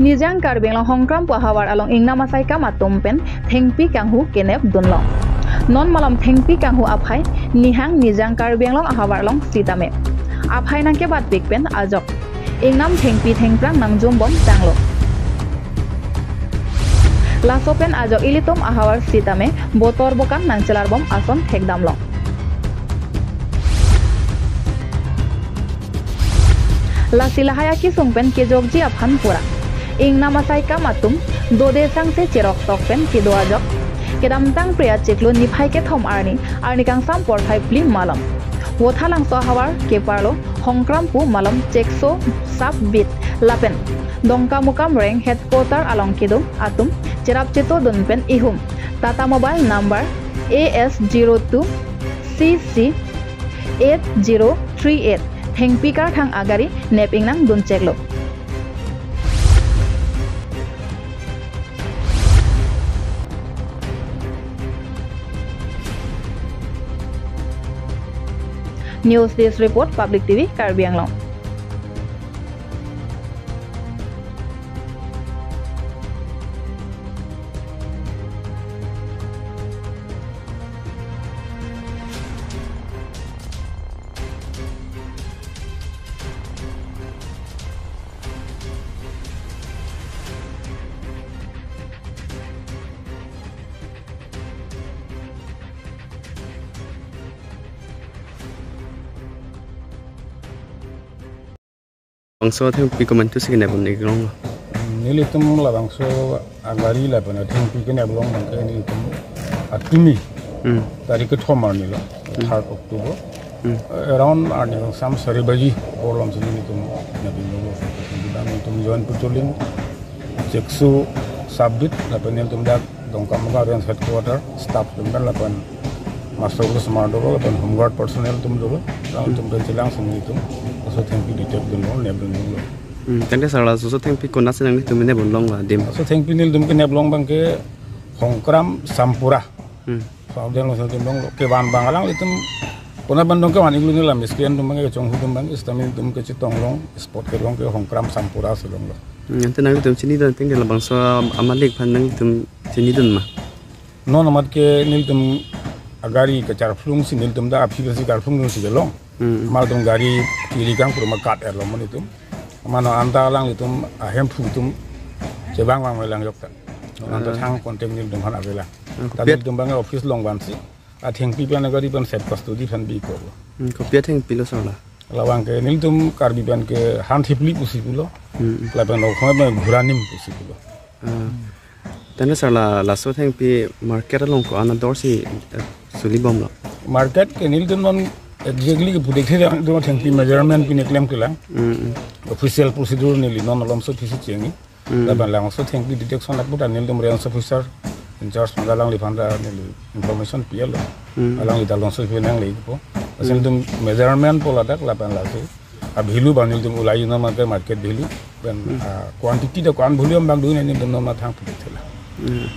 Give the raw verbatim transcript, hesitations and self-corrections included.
Nijang Karbi Anglong Hongkrampu ahavar along ingnam asaikam atum pen thengpi kanghu kenep dunlong. Non malom thengpi kanghu aphai nihang Nijang Karbi Anglong ahavar along sitame aphai nangkebatpik pen ajok ingnam thengpi thengphrang nangjumbom tanglo. Laso pen ajok ilitum ahavar sitame botor bokan nangchelarbom ason thekdamlong. Lasi lahai akesung pen kejokji aphan pura ingnam asaikam atum dode sangse cherok tok pen kedo ajok kedamtang Phre achiklo niphai kethom arni, arni kangsam porphai phli malom Vothatlangso ahavar keparlo Hongkrampu malom Chekso sub beat lapen Dongkamukam range headquarter along kedun atum cherap chetodun pen ihum Tata Mobile number A S zero two C C eight zero three eight thengpi karthang agari nep ingnang duncheklo. News Desk Report, Public T V, Karbi Anglong. Bangso thengpi komantu si kenep un-ik longlo? Nelitum labangso agari lapen athengpi kenep long abangke nelitum atumi Hmm. tarik kethom arni lo, Hmm. third October. Hmm. Around arni kangsam sari baji apor along si nelitum nep inlo. Nelitum join patrolling, Chekso sub beat lapen nelitum dak Dongkamukam range headquarter staff atum pen lapen master officer atum do lapen home guard personnel atum do, alangtum pen chelang si nelitum laso thengpi detect dunlo, nep dunlo. Hmm, tangte sir, laso thengpi konatsi nanglitum nep un longlo adim? Laso thengpi nelitum kenep long abangke Hongkram Sampura. Hmm. Sampura along si nelitum longlo, kevan abang alanglitum konat abang dong kevan-iklo, neli lam S P atum abangke kechonghu atum abang, sitame nelitum kechetong long, spot kelong ke Hongkram Sampura si longlo. Hmm, ante nanglitum chinidun ateng ke labangso amalik aphan nanglitum chinidun ma? Non amat ke nelitum agari kacharphlung si nelitum dak aphi pensi karphlung dunsi kelong. Hmm. Amat atum gari kiri kangpur ma kat erlo mo nelitum. Mane anta alanglitum ahemphu atum chevang vang melang jokta. Non anta Ah. thang contact nelitum aphan avelang. Ah, Ta kopi at- nelitum abangke office along vansi athengpi pen agari pen sep custody aphan bi iklo. Hmm, kopi athengpi lo sir la? Labangke nelitum Karbi pen ke hanthipli pusi pulo. Hmm. Lapen okhom pen ghuranim pusi pulo. Ah. Tangte sir la, laso thengpi market along ko-an ador si, eh, sulibomlo? Market ke nelitum non exactly ke pu dethe, nelitum thengpi measurement pen keklem kelang. Hmm, hmm. Official procedure neli non alomso office chengji. Hmm. Lapen labangso thengpi detection aphuthak nelitum range officer in charge pen alangliphan ta neli information pilo. Hmm. Alangli ta alonso pen nangle-ikpo. Lasi Hmm. nelitum measurement pu ladak lapen lasi a-value abang nelitum ulai nang market, market value. Pen, Hmm. ah, quantity ta ko-an volume abang do nelitum non mathang pu dethe la. Hmm.